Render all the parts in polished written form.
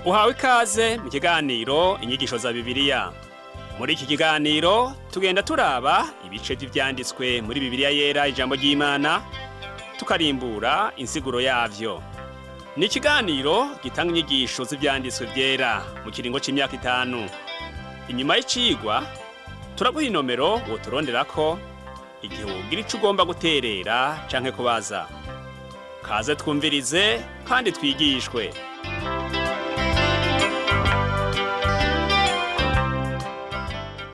Uhawe ikaze mu kiganiro Inyigisho za Bibiliya. Muri iki kiganiro tugenda turaba ibice vy'ivyanditswe muri Bibiliya Yera, ijambo ry'Imana, tukarimbura insiguro yavyo. Ni ikiganiro gitanga inyigisho z'ivyanditswe vyera mu kiringo c'imyaka 5. Inyuma y'icigwa turaguha inomero woturonderako igihe wogira ico ugomba guterera canke kubaza. Kaze twumvirize kandi twigishwe.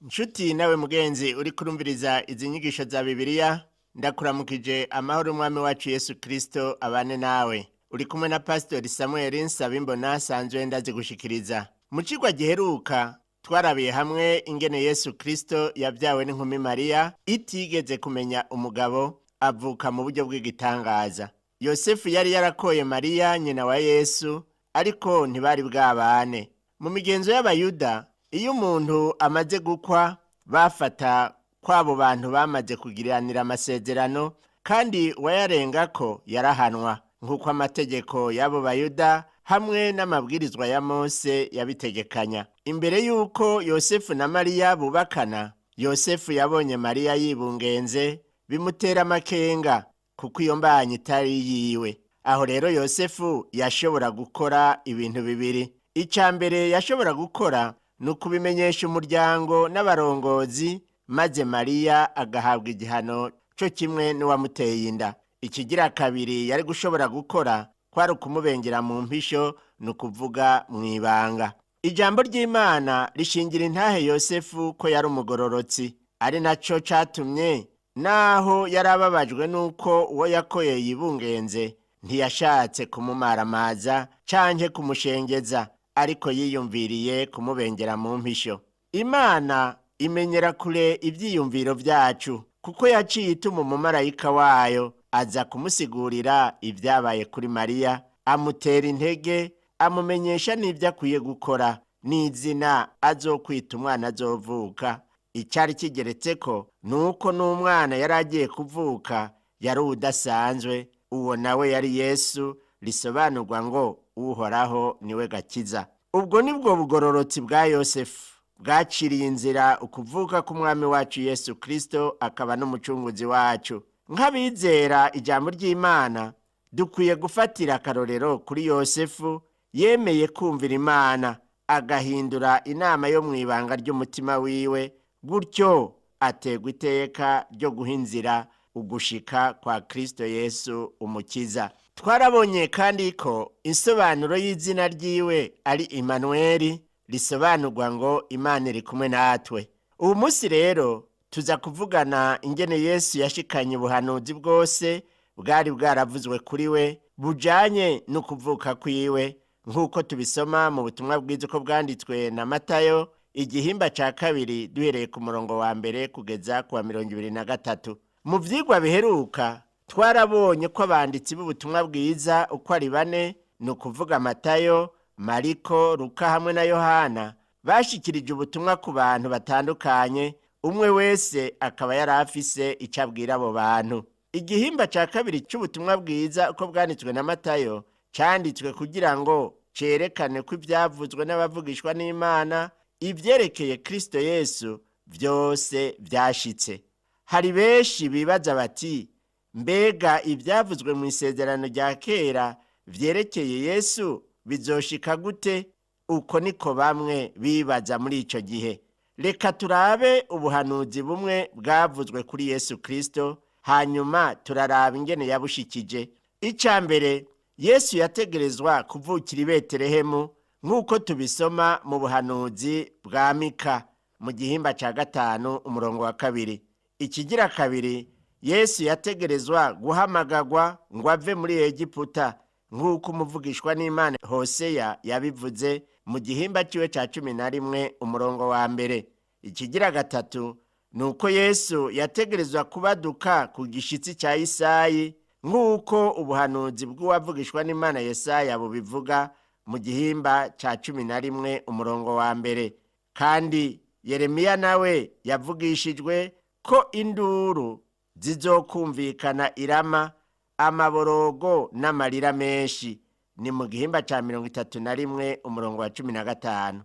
Nshuti nawe mugenzi uri kurumviriza izi nyigisho za Bibiliya, ndakuramukije amahoro umwami wacu Yesu Kristo abane nawe. Uri kumwe na Pastori Samuel Nsabimbona sanzwe ndazigushikiriza. Mu cigwa giheruka twarabiye hamwe ingene Yesu Kristo yabyawe n'inkumi Mariya itigeze kumenya umugabo, avuka mu buryo bw'igitangaza. Yosefu yari yarakoye Mariya nyina wa Yesu, ariko ntibari bwabane. Mu migenzo y'Abayuda, iyo umuntu amaze gukwa, bafata kw'abo bantu bamaze kugiranira amasezerano, kandi uwayarengako yarahanwa nk'uko amategeko y'abo Bayuda hamwe n'amabwirizwa ya Mose yabitegekanya. Imbere y'uko Yosefu na Mariya bubakana, Yosefu yabonye Mariya yibungenze, bimutera amakenga kuko iyo mbanyi itari yiwe. Aho rero Yosefu yashobora gukora ibintu bibiri. Icya mbere yashobora gukora ni ukubimenyesha umuryango n'abarongozi, maze Mariya agahabwa igihano cyo kimwe n'uwamuteye inda. Ikigira kabiri yari gushobora gukora kwari ukumubengera mu mpisho, ni ukuvuga mu ibanga. Ijambo ry'Imana rishingira intahe Yosefu ko yari umugororotsi, ari naco catumye naho yari ababajwe n'uko uwo yakoye yibungenze, ntiyashatse kumumaramaza canke kumushengeza, ariko yiyumviriye kumubengera mu mpisho. Imana imenyera kure ivyiyumviro vyacu, kuko yaciye ituma umumarayika wayo aza kumusigurira ibyabaye kuri Mariya, amutera intege, amumenyesha n'ibyo akwiye gukora n'izina azokwita umwana azovuka. Icyari kigeretse ko ni uko n'umwana yari agiye kuvuka yari udasanzwe, uwo nawe yari Yesu, risobanurwa ngo Uhoraho niwe gakiza. Ubwo nibwo bugororotsi bwa Yosefu bwaciriye inzira ukuvuka k'umwami wacu Yesu Kristo, akaba n'umucunguzi wacu. Nk'abizera ijambo ry'Imana, dukwiye gufatira akarorero kuri Yosefu yemeye kumvira Imana, agahindura inama yo mu ibanga ry'umutima wiwe, gutyo ategwa iteka ryo guha inzira ugushika kwa Kristo Yesu umukiza. Twarabonye kandi ko insobanuro y'izina ryiwe ari Imanueli, risobanurwa ngo Imana iri kumwe natwe. Ubu munsi rero tuza kuvugana ingene Yesu yashikanye ubuhanuzi bwose bwari bwaravuzwe kuri we bujanye no kuvuka kwiwe, nk'uko tubisoma mu butumwa bwiza uko bwanditswe na Matayo igihimba ca 2, duhereye ku murongo wa 1 kugeza ku wa 23. Mu vyigwa biheruka twarabonye ko abanditsi b'ubutumwa bwiza uko ari bane, ni ukuvuga Matayo, Mariko, Luka hamwe na Yohana, bashikirije ubutumwa ku bantu batandukanye, umwe wese akaba yari afise icyo abwira abo bantu. Igihimba ca 2 c'ubutumwa bwiza uko bwanditswe na Matayo canditswe kugira ngo cerekane ko ivyavuzwe n'abavugishwa n'Imana ivyerekeye Kristo Yesu vyose vyashitse. Hari benshi bibaza bati: mbega ivyavuzwe mu isezerano rya kera vyerekeye Yesu bizoshika gute? Uko niko bamwe bibaza muri ico gihe. Reka turabe ubuhanuzi bumwe bwavuzwe kuri Yesu Kristo, hanyuma turaraba ingene yabushikije. Icya mbere, Yesu yategerezwa kuvukira i Betelehemu nk'uko tubisoma mu buhanuzi bwa Mika mu gihimba cya 5 umurongo wa 2. Ikigira kabiri, Yesu yategerezwa guhamagagwa ngo ave muri Egiputa nk'uko umuvugishwa n'Imana Hoseya yabivuze mu gihimba ciwe ca 11 umurongo wa 1. Ikigira gatatu, ni uko Yesu yategerezwa kubaduka ku gishitsi cya Isayi nk'uko ubuhanuzi bw'uwavugishwa n'Imana Yesaya bubivuga mu gihimba ca 11 umurongo wa 1. Kandi Yeremiya nawe yavugishijwe ko induru zizokumvikana irama, amaborogo n'amarira menshi. Ni mu gihimba ca 31 umurongo wa 15.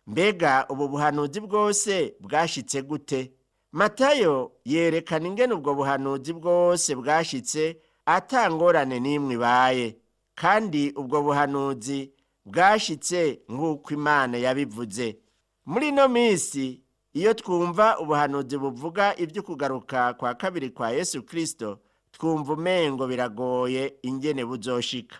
Mbega ubu buhanuzi bwose bwashitse gute? Matayo yerekana ingene ubwo buhanuzi bwose bwashitse ata ngorane n'imwe ibaye, kandi ubwo buhanuzi bwashitse nk'uko Imana yabivuze. Muri ino minsi iyo twumva ubuhanuzi buvuga ivy'ukugaruka kwa kabiri kwa Yesu Kristo, twumva umengo biragoye ingene buzoshika.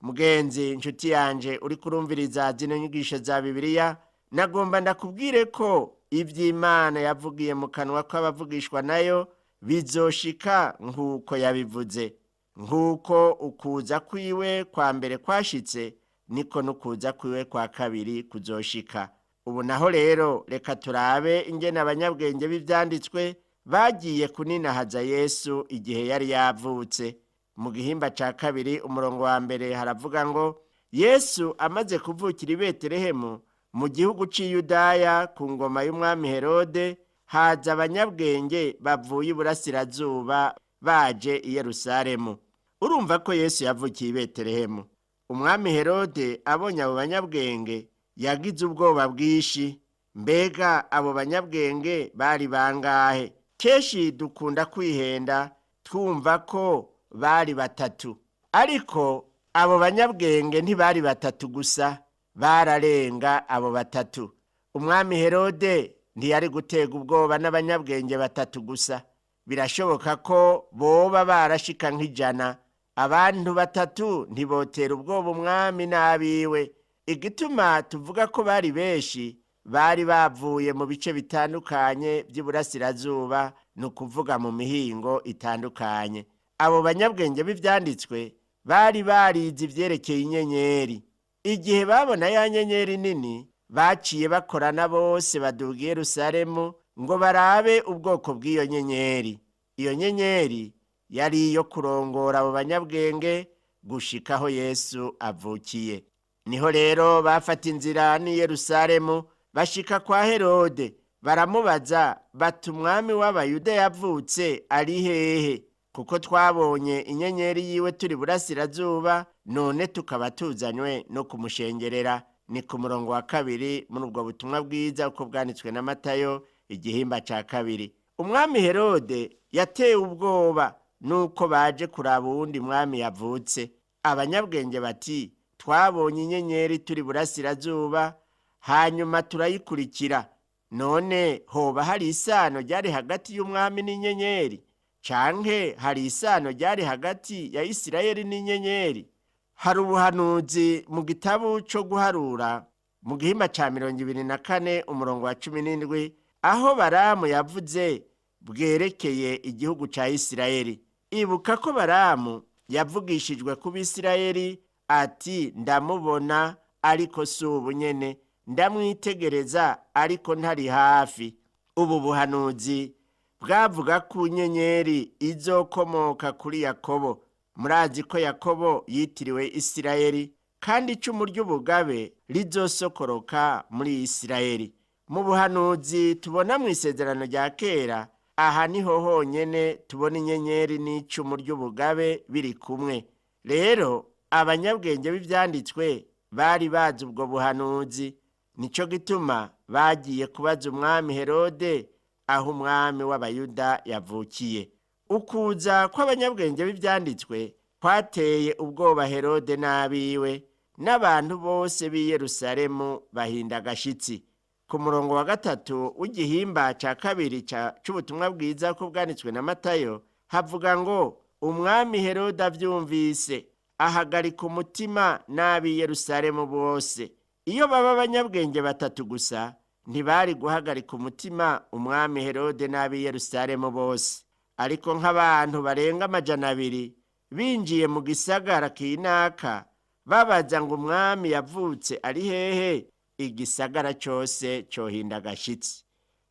Mugenzi, inshuti yanje uriko urumviriza zino nyigisho za Bibiliya, nagomba ndakubwire ko ivy'Imana yavugiye mu kanwa kw'abavugishwa nayo bizoshika nk'uko yabivuze. Nk'uko ukuza kwiwe kwa mbere kwashitse, niko n'ukuza kwiwe kwa kabiri kuzoshika. Ubu naho rero reka turabe ingene abanyabwenge b'ivyanditswe bagiye kuninahaza Yesu igihe yari yavutse. Mu gihimba ca 2 umurongo wa 1 haravuga ngo: Yesu amaze kuvukira i Betelehemu mu gihugu c'i Yudaya ku ngoma y'umwami Herode, haza abanyabwenge bavuye iburasirazuba baje i Yerusalemu. Urumva ko Yesu yavukiye i Betelehemu. Umwami Herode abonye abo banyabwenge yagize ubwoba bwinshi. Mbega abo banyabwenge bari bangahe? Kenshi dukunda kwihenda twumva ko bari batatu, ariko abo banyabwenge ntibari batatu gusa, bararenga abo batatu. Umwami Herode ntiyari gutega ubwoba n'abanyabwenge batatu gusa, birashoboka ko boba barashika nk'ijana. Abantu batatu ntibotera ubwoba umwami n'abiwe. Igituma tuvuga ko bari benshi, bari bavuye mu bice bitandukanye by'iburasirazuba, ni ukuvuga mu mihingo itandukanye. Abo banyabwenge b'ivyanditswe bari barize ivyerekeye inyenyeri. Igihe babona ya nyenyeri nini, baciye bakorana bose baduga i Yerusalemu ngo barabe ubwoko bw'iyo nyenyeri. Iyo nyenyeri yari iyo kurongora abo banyabwenge gushika aho Yesu avukiye. Niho rero bafata inzira n'i Yerusalemu bashika kwa Herode, baramubaza bati: umwami w'Abayuda yavutse ari hehe? Kuko twabonye inyenyeri yiwe turi burasirazuba, none tukaba tuzanywe no kumushengerera. Ni ku murongo wa 2 muri ubwo butumwa bwiza uko bwanditswe na Matayo igihimba ca 2. Umwami Herode yatewe ubwoba nuko baje kuraba uwundi mwami yavutse. Abanyabwenge bati: twabonye inyenyeri turi burasirazuba, hanyuma turayikurikira. None hoba hari isano ryari hagati y'umwami n'inyenyeri? Canke hari isano ryari hagati ya Isirayeli n'inyenyeri? Hari ubuhanuzi mu gitabo co guharura mu gihimba ca 24 umurongo wa 17, aho Baramu yavuze bwerekeye igihugu ca Isirayeli. Ibuka ko Baramu yavugishijwe ku Bisirayeli ati: ndamubona ariko si ubu nyene, ndamwitegereza ariko ntari hafi. Ubu buhanuzi bwavuga ku nyenyeri izokomoka kuri Yakobo. Murazi ko Yakobo yitiriwe Isirayeli, kandi icumu ry'ubugabe rizosokoroka muri Isirayeli. Mu buhanuzi tubona mu isezerano rya kera, aha niho honyene tubona inyenyeri n'icumu ry'ubugabe biri kumwe. Rero abanyabwenge b'ivyanditswe bari bazi ubwo buhanuzi, nico gituma bagiye kubaza umwami Herode aho umwami w'Abayuda yavukiye. Ukuza kw'abanyabwenge b'ivyanditswe kwateye ubwoba Herode n'abiwe, n'abantu bose b'i Yerusalemu bahinda agashitsi. Ku murongo wa 3 w'igihimba ca 2 c'ubutumwa bwiza ko bwanditswe na Matayo havuga ngo: umwami Herode avyumvise ahagarika umutima n'ab'i Yerusalemu bose. Iyo baba abanyabwenge batatu gusa, ntibari guhagarika umutima umwami Herode n'ab'i Yerusalemu bose. Ariko nk'abantu barenga 200 binjiye mu gisagara kinaka babaza ngo umwami yavutse ari hehe, igisagara cose cohinda agashitsi.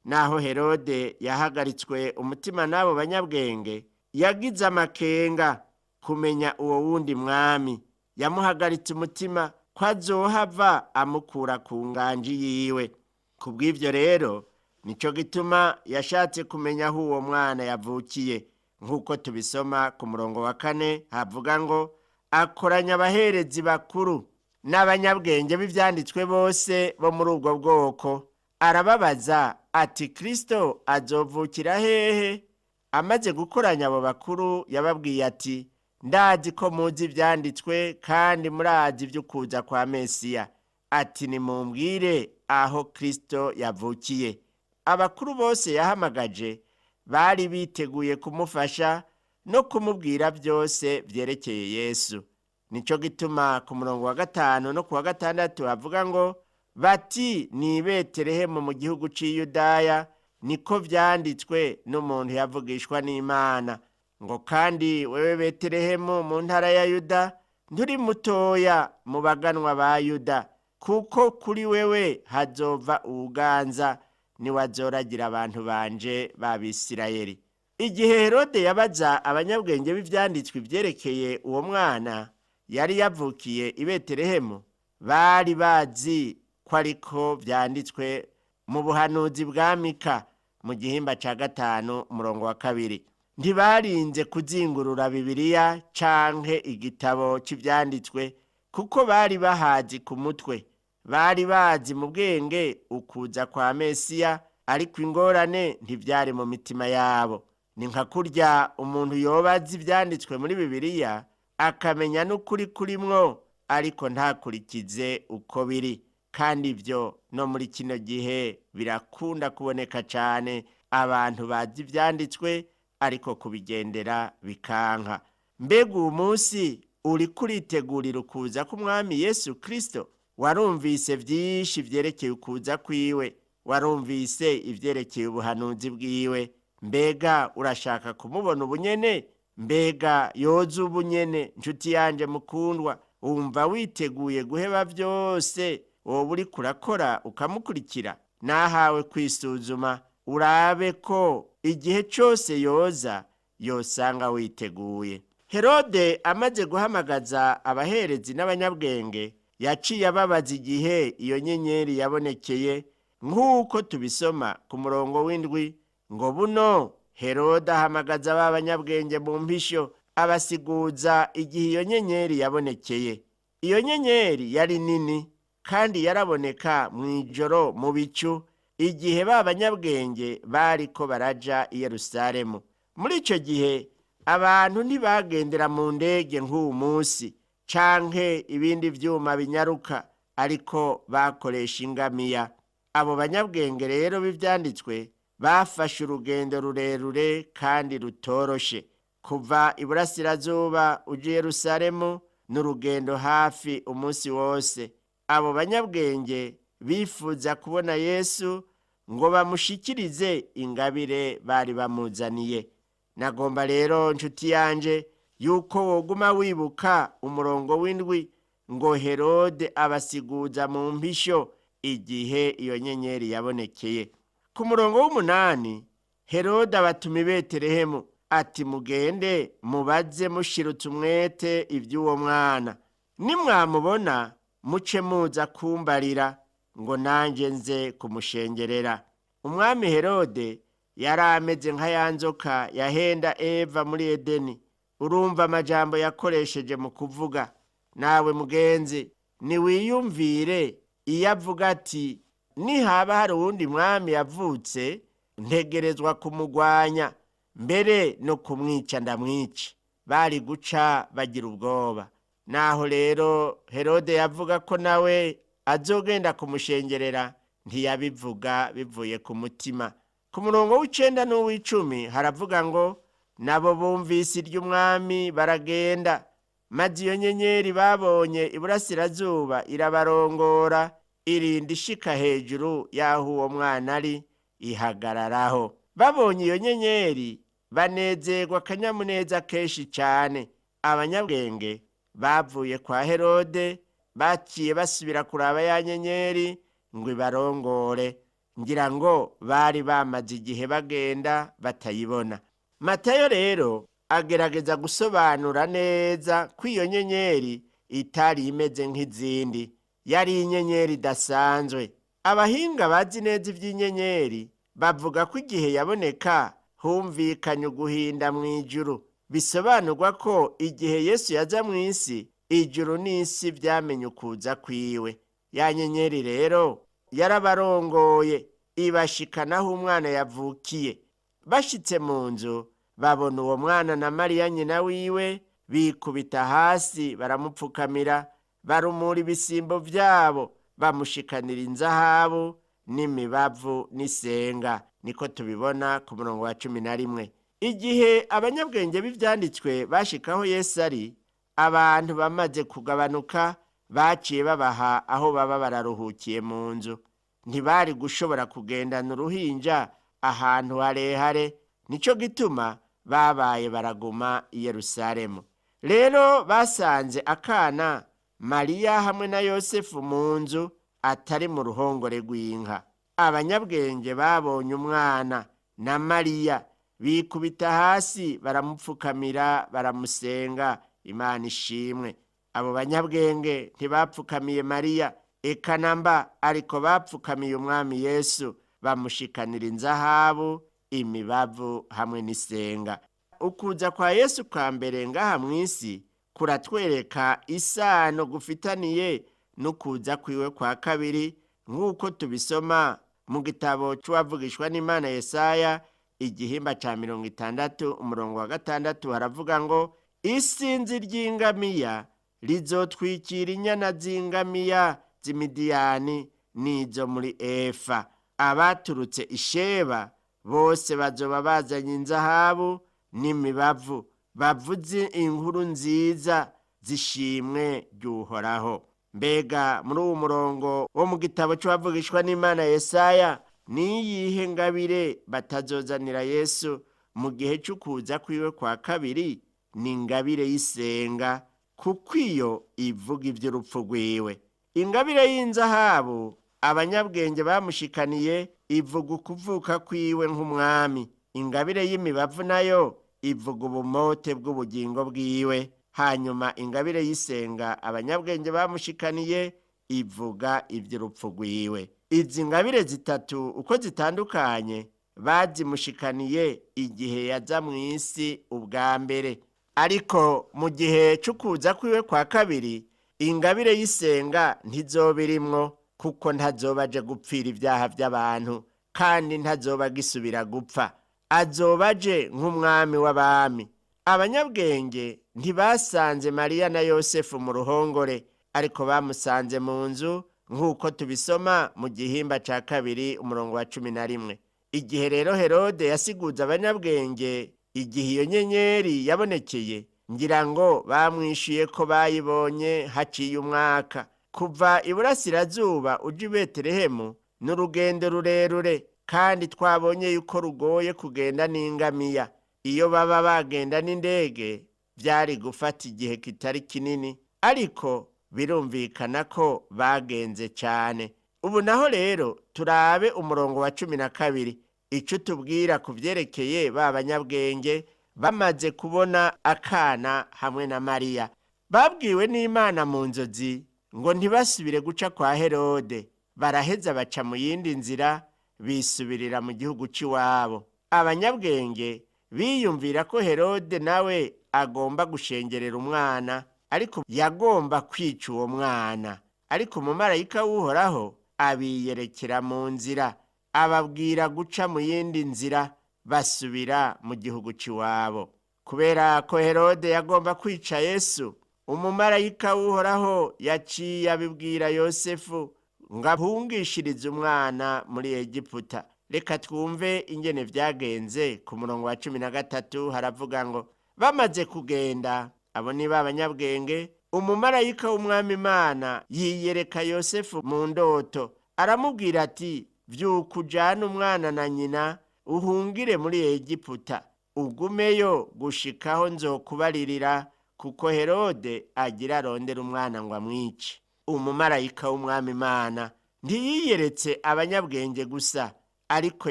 Naho Herode yahagaritswe umutima n'abo banyabwenge, yagize amakenga kumenya uwo wundi mwami. Yamuhagaritse umutima ko azohava amukura ku nganji yiwe. Kubw'ivyo rero nico gituma yashatse kumenya aho uwo mwana yavukiye, nk'uko tubisoma ku murongo wa 4 havuga ngo: Akoranya abaherezi bakuru n'abanyabwenge b'ivyanditswe bose bo muri ubwo bwoko, arababaza ati: Kristo azovukira hehe? Amaze gukoranya abo bakuru, yababwiye ati: Ndazi ko muzi ivyanditswe kandi murazi ivy'ukuza kwa Mesiya. Ati: Nimumbwire aho Kristo yavukiye. Abakuru bose yahamagaje bari biteguye kumufasha no kumubwira byose vyerekeye Yesu. Nico gituma ku murongo wa 5 no ku wa 6 havuga ngo: Bati: Ni Betelehemu mu gihugu c'i Yudaya, niko vyanditswe n'umuntu yavugishwa n'Imana ngo: Kandi wewe Betelehemu mu ntara ya Yuda, nturi mutoya mu baganwa ba Yuda, kuko kuri wewe hazova uwuganza, niwazoragira abantu banje b'Abisirayeli. Igihe Herode yabaza abanyabwenge b'ivyanditswe ivyerekeye uwo mwana yari yavukiye i Betelehemu, bari bazi ko ariko vyanditswe mu buhanuzi bwa Mika mu gihimba ca 5 umurongo wa 2. Ntibarinze kuzingurura Bibiliya canke igitabo c'ivyanditswe, kuko bari bahazi ku mutwe. Bari bazi mu bwenge ukuza kwa Mesiya, ariko ingorane ntivyari mu mitima yabo. Ni nka kurya umuntu yoba azi ivyanditswe muri Bibiliya, akamenya n'ukuri kurimwo, ariko ntakurikize uko biri. Kandi ibyo no muri kino gihe birakunda kuboneka cane, abantu bazi ivyanditswe ariko kubigendera bikanka. Mbega uwu munsi uriko uritegurira ukuza k'Umwami Yesu Kristo? Warumvise vyinshi vyerekeye ukuza kwiwe, warumvise ivyerekeye ubuhanuzi bwiwe. Mbega urashaka kumubona ubunyene? Mbega yoza ubunyene? Nshuti yanje mukundwa, wumva witeguye guheba vyose woba uriko urakora ukamukurikira? Nahawe kwisuzuma urabe ko igihe cose yoza yosanga witeguye. Herode amaze guhamagaza abaherezi n'abanyabwenge, yaciye ababaza igihe iyo nyenyeri yabonekeye, nk'uko tubisoma ku murongo w'7 ngo: Buno Herode ahamagaza ba banyabwenge mu mpisho, abasiguza igihe iyo nyenyeri yabonekeye. Iyo nyenyeri yari nini kandi yaraboneka mu ijoro mu bicu, igihe ba banyabwenge bariko baraja i Yerusalemu. Muri ico gihe abantu ntibagendera mu ndege nk'uwu munsi canke ibindi vyuma binyaruka, ariko bakoresha ingamiya. Abo banyabwenge rero b'ivyanditswe bafashe urugendo rurerure kandi rutoroshe. Kuva iburasirazuba uja i Yerusalemu n'urugendo hafi umunsi wose. Abo banyabwenge bifuza kubona Yesu ngo bamushikirize ingabire bari bamuzaniye. Nagomba rero, nshuti yanje, yuko woguma wibuka umurongo w'7 ngo: Herode abasiguza mu mpisho igihe iyo nyenyeri yabonekeye. Ku murongo w'8 Herode abatuma i Betelehemu ati: Mugende mubaze mushirutse umwete ivy'uwo mwana, nimwamubona muce muza kumbarira, ngo nanjye nze kumushengerera. Umwami Herode yari ameze nka ya nzoka yahenda Eva muri Edeni. Urumva amajambo yakoresheje mu kuvuga. Nawe mugenzi, niwiyumvire iyo avuga ati: Nihaba hari uwundi mwami yavutse, ntegerezwa kumugwanya, mbere no kumwica ndamwica. Bari guca bagira ubwoba. Naho rero Herode yavuga ko nawe azogenda kumushengerera, ntiyabivuga bivuye ku mutima. Ku murongo w'9 n'uw'icumi haravuga ngo: Nabo bumvise iry'umwami baragenda, maze iyo nyenyeri babonye iburasirazuba irabarongora, irinda ishika hejuru y'aho uwo mwana ari, ihagararaho. Babonye iyo nyenyeri banezerwa akanyamuneza kenshi cyane. Abanyabwenge bavuye kwa Herode baciye basubira kuraba ya nyenyeri ngo ibarongore. Ngira ngo bari bamaze igihe bagenda batayibona. Matayo rero agerageza gusobanura neza ko iyo nyenyeri itari imeze nk'izindi, yari inyenyeri idasanzwe. Abahinga bazi neza iby'inyenyeri bavuga ko igihe yaboneka humvikanye uguhinda mu ijuru. Bisobanurwa ko igihe Yesu yaza mu isi, ijuru n'isi byamenye ukuza kwiwe. Ya nyenyeri rero yarabarongoye ibashikanaho umwana yavukiye. Bashitse mu nzu babona uwo mwana na Mariya nyina wiwe, bikubita hasi baramupfukamira, barumura ibisimbo byabo, bamushikanira inzahabu n'imibavu n'isenga. Niko tubibona ku murongo wa 11. Igihe abanyabwenge b'ivyanditswe bashikaho Yesu ari, abantu bamaze kugabanuka baciye babaha aho baba bararuhukiye mu nzu. Ntibari gushobora kugendana uruhinja ahantu harehare, nico gituma babaye baraguma i Yerusalemu. Rero basanze akana, Mariya hamwe na Yosefu mu nzu, atari mu ruhongore rw'inka. Abanyabwenge babonye umwana na Mariya, bikubita hasi baramupfukamira, baramusenga. Imana ishimwe. Abo banyabwenge ntibapfukamiye Mariya eka namba, ariko bapfukamiye umwami Yesu, bamushikanira inzahabu, imibavu hamwe n'isenga. Ukuza kwa Yesu kwa mbere ngaha mu isi kuratwereka isano gufitaniye n'ukuza kwiwe kwa kabiri, nk'uko tubisoma mu gitabo c'uwavugishwa n'Imana Yesaya, igihimba ca 60 umurongo wa 6, haravuga ngo: isinzi ry'ingamiya rizotwikira inyana z'ingamiya z'Imidiyani n'izo muri Efa. Abaturutse Isheba bose bazoba bazanye inzahabu n'imibavu, bavuze inkuru nziza z'ishimwe ry'Uhoraho. Mbega muri uwo murongo wo mu gitabo c'uwavugishwa n'Imana Yesaya, niyihe ngabire batazozanira Yesu mu gihe c'ukuza kwiwe kwa kabiri? Ni ingabire y'isenga, kuko iyo ivuga ivy'urupfu rwiwe. Ingabire y'inzahabu abanyabwenge bamushikaniye ivuga ukuvuka kwiwe nk'umwami. Ingabire y'imibavu nayo ivuga ubumote bw'ubugingo bwiwe. Hanyuma ingabire y'isenga abanyabwenge bamushikaniye ivuga ivy'urupfu rwiwe. Izi ngabire zitatu uko zitandukanye bazimushikaniye igihe yaza mu isi ubwa mbere, ariko mu gihe c'ukuza kwiwe kwa kabiri ingabire y'isenga ntizoba irimwo, kuko ntazoba aje gupfira ibyaha by'abantu, kandi ntazoba agisubira gupfa. Azoba aje nk'umwami w'abami. Abanyabwenge ntibasanze Mariya na Yosefu mu ruhongore, ariko bamusanze mu nzu, nk'uko tubisoma mu gihimba ca 2 umurongo wa 11. Igihe rero Herode yasiguza abanyabwenge igihe iyo nyenyeri yabonekeye, ngira ngo bamwishuye ko bayibonye haciye umwaka. Kuva iburasirazuba uja i Betelehemu ni urugendo rurerure, kandi twabonye yuko rugoye kugenda n'ingamiya. Iyo baba bagenda n'indege byari gufata igihe kitari kinini, ariko birumvikana ko bagenze cyane. Ubu naho rero turabe umurongo wa 12, ico tubwira ku vyerekeye ba banyabwenge bamaze kubona akana hamwe na Mariya. Babwiwe n'Imana mu nzozi ngo ntibasubire guca kwa Herode, baraheza baca mu yindi nzira, bisubirira mu gihugu c'iwabo. Abanyabwenge biyumvira ko Herode nawe agomba gushengerera umwana, ariko yagomba kwica uwo mwana. Ariko umumarayika w'Uhoraho abiyerekera mu nzira, ababwira guca mu yindi nzira, basubira mu gihugu c'iwabo. Kubera ko Herode yagomba kwica Yesu, umumarayika w'Uhoraho yaciye abibwira Yosefu ngo ahungishirize umwana muri Egiputa. Reka twumve ingene vyagenze. Ku murongo wa 13 haravuga ngo: bamaze kugenda, abo ni ba banyabwenge, umumarayika w'umwami Imana yiyereka Yosefu mu ndoto, aramubwira ati: vyuka ujane umwana na nyina uhungire muri Egiputa, ugumeyo gushikaho nzokubaririra, kuko Herode agira arondera umwana ngo amwice. Umumarayika w'umwami Imana ntiyiyeretse abanyabwenge gusa, ariko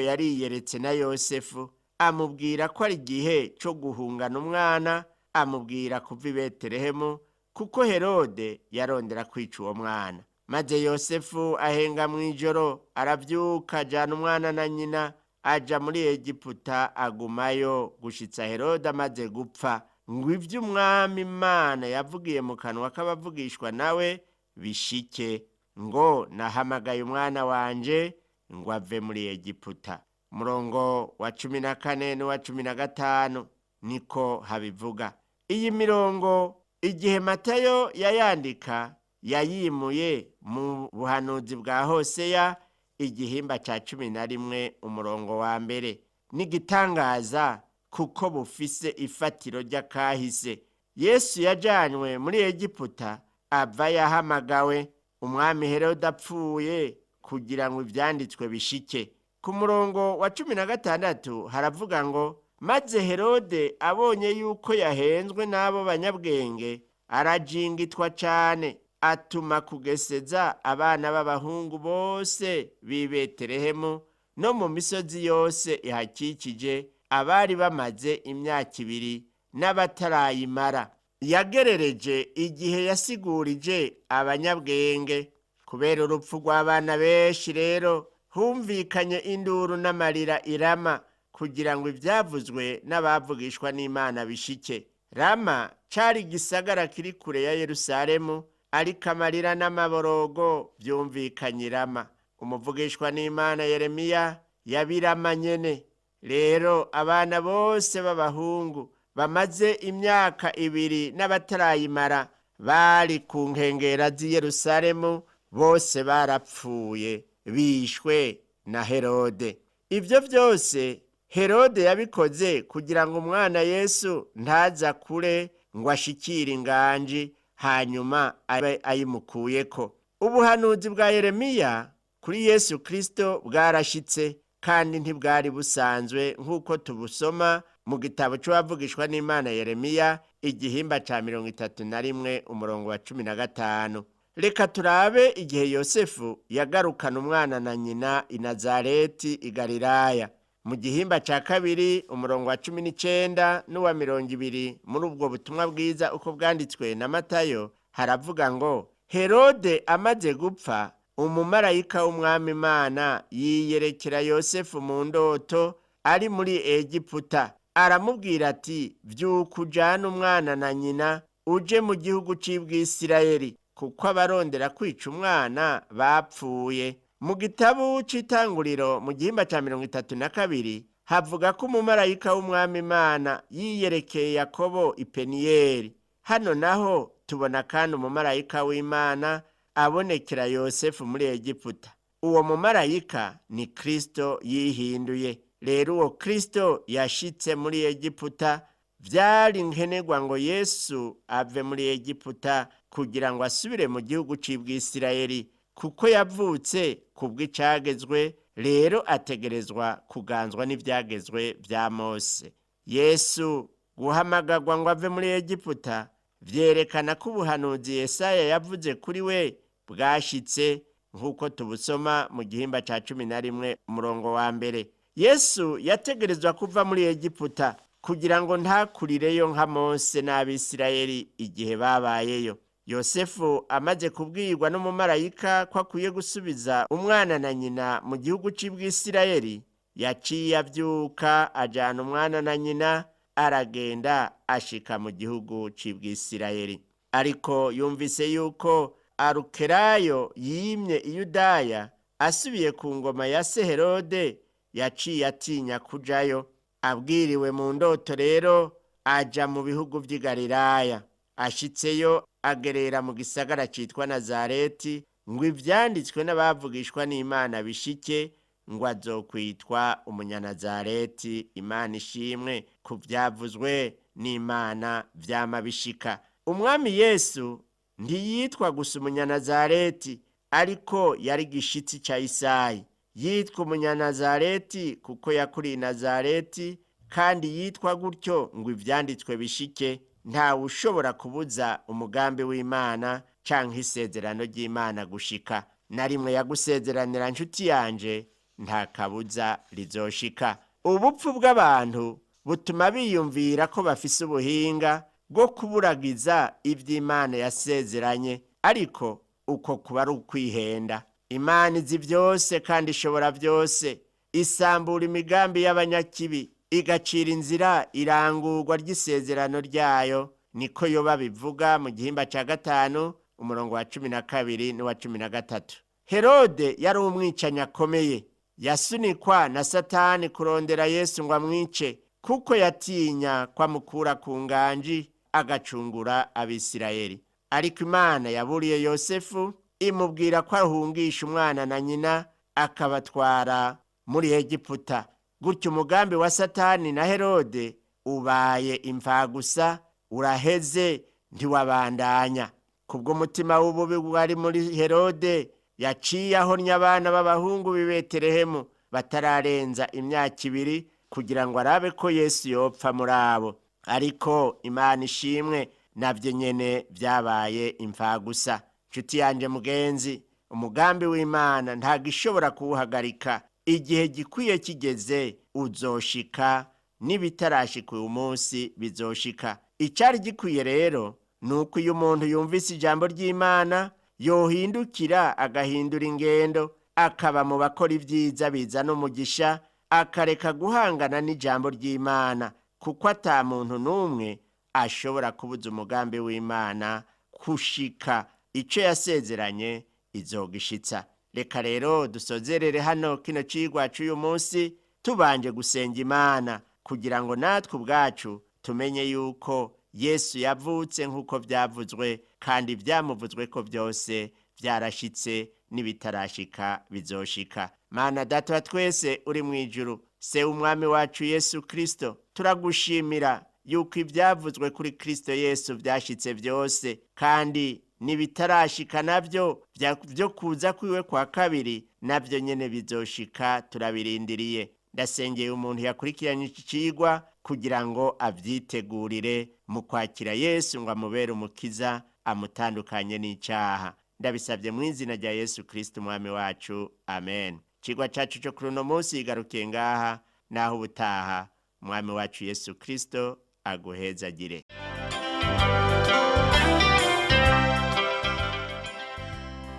yariyeretse na Yosefu, amubwira ko ari igihe cyo guhungana umwana, amubwira kuva i Betelehemu, kuko Herode yarondera kwica uwo mwana. Maze Yosefu ahenga mu ijoro, aravyuka ajana umwana na nyina, aja muri Egiputa, agumayo gushitsa Herode amaze gupfa. Ngo iby'Umwami Imana yavugiye mu kanwa k'abavugishwa nawe bishike, ngo nahamagaye umwana wanje ngo ave muri Egiputa. Umurongo wa 14 n'uwa 15 niko habivuga. Iyi mirongo igihe Matayo yayandika yayimuye mu buhanuzi bwa Hoseya igihimba ca 11 umurongo wa 1. N'igitangaza kuko bufise ifatiro ry'akahise. Yesu yajanywe muri Egiputa ava yahamagawe umwami Herode apfuye kugira ngo ivyanditswe bishike. Ku murongo wa 16 haravuga ngo maze Herode abonye yuko yahenzwe n'abo banyabwenge arajingitwa cane, atuma kugeseza abana b'abahungu bose b'i Betelehemu no mu misozi yose ihakikije, abari bamaze imyaka 2 n'abatarayimara. Yagerereje igihe yasigurije abanyabwenge. Kubera urupfu rw'abana benshi rero humvikanye induru n'amarira irama kugira ngo ivyavuzwe n'abavugishwa n'Imana bishike. Rama cari igisagara kiri kure ya Yerusalemu, ariko amarira n'amaborogo vyumvikanye Rama. Umuvugishwa n'Imana Yeremiya yabirama nyene. Rero abana bose b'abahungu bamaze imyaka 2 n'abatarayimara bari ku nkengera z'i Yerusalemu bose barapfuye, bishwe na Herode. Ivyo vyose Herode yabikoze kugira ngo umwana Yesu ntaza kure ngo ashikire inganji, hanyuma abe ayimukuyeko. Ubuhanuzi bwa Yeremiya kuri Yesu Kristo bwarashitse, kandi ntibwari busanzwe nk'uko tubusoma mu gitabo c'uwavugishwa n'Imana Yeremiya igihimba ca 31 umurongo wa 15. Reka turabe igihe Yosefu yagarukana umwana na nyina i Nazareti i Galilaya. Mu gihimba ca 2 umurongo wa 19 n'uwa 20 muri ubwo butumwa bwiza uko bwanditswe na Matayo haravuga ngo Herode amaze gupfa, umumarayika w'Umwami Imana yiyerekera Yosefu mu ndoto ari muri Egiputa, aramubwira ati vyuka ujane umwana na nyina uje mu gihugu c'Ibwisirayeli, kuko abarondera kwica umwana bapfuye. Mu gitabo c'Itanguriro mu gihimba ca 32 havuga ko umumarayika w'Umwami Imana yiyerekeye Yakobo i Peniyeli. Hano naho tubona kandi umumarayika w'Imana abonekera Yosefu muri Egiputa. Uwo mumarayika ni Kristo yihinduye. Rero uwo Kristo yashitse muri Egiputa, vyari nkenerwa ngo Yesu ave muri Egiputa kugira ngo asubire mu gihugu c'Ibwisirayeli, kuko yavutse kubw'icagezwe, rero ategerezwa kuganzwa n'ivyagezwe vya Mose. Yesu guhamagagwa ngo ave muri Egiputa vyerekana ko ubuhanuzi Yesaya yavuze kuri we bwashitse, nk'uko tubusoma mu gihimba ca 11 umurongo wa 1. Yesu yategerezwa kuva muri Egiputa kugira ngo ntakurireyo nka Mose n'Abisirayeli igihe babayeyo. Yosefu amaze kubwirwa n'umumarayika ko akwiye gusubiza umwana na nyina mu gihugu c'Ibwisirayeli, yaciye avyuka ajana umwana na nyina, aragenda ashika mu gihugu c'Ibwisirayeli. Ariko yumvise yuko Arukelayo yimye Iyudaya asubiye ku ngoma ya se Herode, yaciye atinya kujayo. Abwiriwe mu ndoto rero aja mu bihugu vy'i Galilaya. Ashitseyo agerera mu gisagara citwa Nazareti, ngo ivyanditswe n'abavugishwa n'Imana bishike, ngo azokwitwa umunyanazareti. Imana ishimwe ku vyavuzwe n'Imana vyama bishika. Umwami Yesu ntiyitwa gusa umunyanazareti, ariko yari gishitsi ca Isayi. Yitwa umunyanazareti kuko yakuriye Nazareti, kandi yitwa gutyo ngo ivyanditswe bishike. Ntawe ushobora kubuza umugambi w'Imana canke isezerano ry'Imana gushika. Na rimwe yagusezeranira nshuti yanje, nta kabuza rizoshika. Ubupfu bw'abantu butuma biyumvira ko bafise ubuhinga bwo kuburagiza ivy'Imana yasezeranye, ariko uko kuba ari ukwihenda. Imana izi vyose kandi ishobora vyose, isambura imigambi y'abanyakibi. Igacira inzira irangurwa ry'isezerano ryayo. Niko Yoba bivuga mu gihimba cya 5 umurongo wa 12 n'uwa 13. Herode yari umwicanyi akomeye, yasunikwa na Satani kurondera Yesu ngo amwice, kuko yatinya kwamukura ku nganji agacungura Abisirayeli. Ariko Imana yaburiye Yosefu, imubwira ko ahungisha umwana na nyina akabatwara muri Egiputa. Gutyo umugambi wa Satani na Herode ubaye imfagusa, uraheze, ntiwabandanya. Kubw'umutima w'ububi wari muri Herode, yaciye ahonya abana b'abahungu b'i Betelehemu batararenza imyaka 2, kugira ngo arabe ko Yesu yopfa muri abo. Ariko Imana ishimwe, nabyo nyene byabaye imfagusa. Nshuti yanje mugenzi, umugambi w'Imana ntabwo ishobora kuwuhagarika. Igihe gikwiye kigeze uzoshika, n'ibitarashika uyu munsi bizoshika. Icyari gikwiye rero ni uko iyo umuntu yumvise ijambo ry'Imana yohindukira, agahindura ingendo, akaba mu bakora ibyiza bizana umugisha, akareka guhangana n'ijambo ry'Imana, kuko ata muntu n'umwe ashobora kubuza umugambi w'Imana kushika. Icyo yasezeranye izogishitsa. Reka rero dusozerere hano kino cigwa cy'uyu munsi, tubanje gusenga Imana kugira ngo natwe ubwacu tumenye yuko Yesu yavutse nk'uko byavuzwe, kandi ibyamuvuzwe ko byose byarashitse, n'ibitarashika bizoshika. Mana Data wa twese uri mu ijuru, Se w'Umwami wacu Yesu Kristo, turagushimira yuko ibyavuzwe kuri Kristo Yesu byashitse byose, kandi n'ibitarashika nabyo byo kuza kwiwe kwa kabiri nabyo nyene bizoshika, turabirindiriye. Ndasengeye umuntu yakurikiranye iki cigwa kugira ngo avyitegurire mu kwakira Yesu ngo amubere umukiza, amutandukanye n'icyaha. Ndabisabye mu izina rya Yesu Kristo Umwami wacu, amen. Cigwa cacu cyo kuri uno munsi igarukiye ngaha, naho ubutaha. Umwami wacu Yesu Kristo aguhezagire.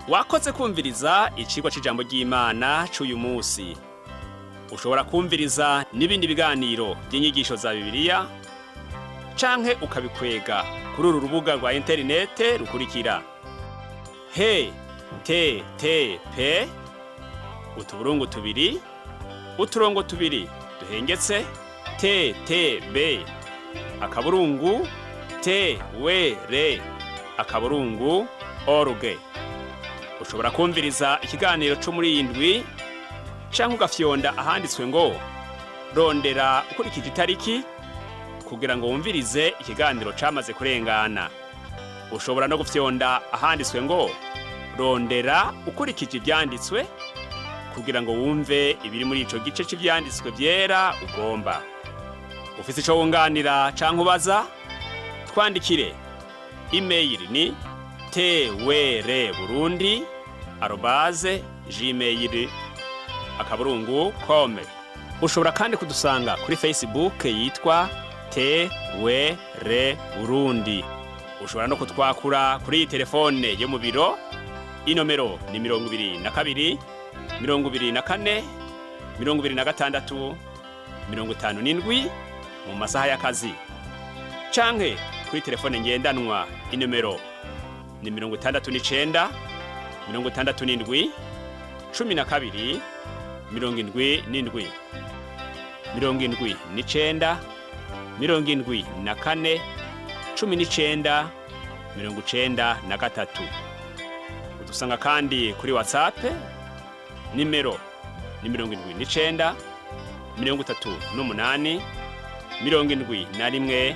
Wakoze kumviriza icigwa c'ijambo ry'Imana c'uyu munsi. Ushobora kumviriza n'ibindi biganiro by'inyigisho za Bibiliya canke ukabikwega kuri uru rubuga rwa interinete rukurikira: he te te p utuburungu 2 uturongo 2 duhengetse t t b akaburungu t w r akaburungu org. Ushobora kumviriza ikiganiro cyo muri iyi ndwi, canke ugafyonda ahanditswe ngo "Rondera ukurikije itariki" kugira ngo wumvirize ikiganiro camaze kurengana. Ushobora no gufyonda ahanditswe ngo "Rondera ukurikije ivyanditswe" kugira ngo wumve ibiri muri ico gice c'ivyanditswe vyera ugomba. Ufise ico wunganira canke ubaza, twandikire. Email ni twrburundi@gmail.com. Ushobora kandi kudusanga kuri Facebook yitwa TWR Burundi. Ushobora no kutwakura kuri iyi telefone yo mu biro. Inomero ni 22 24 26 57 mu masaha y'akazi, canke kuri telefone ngendanwa, inomero ni 69 67 12 77, 79 74 19 93. Udusanga kandi kuri WhatsApp, nimero ni 79 38 71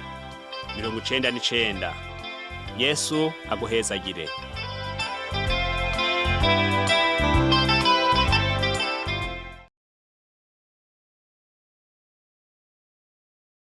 99. Yesu aguhezagire.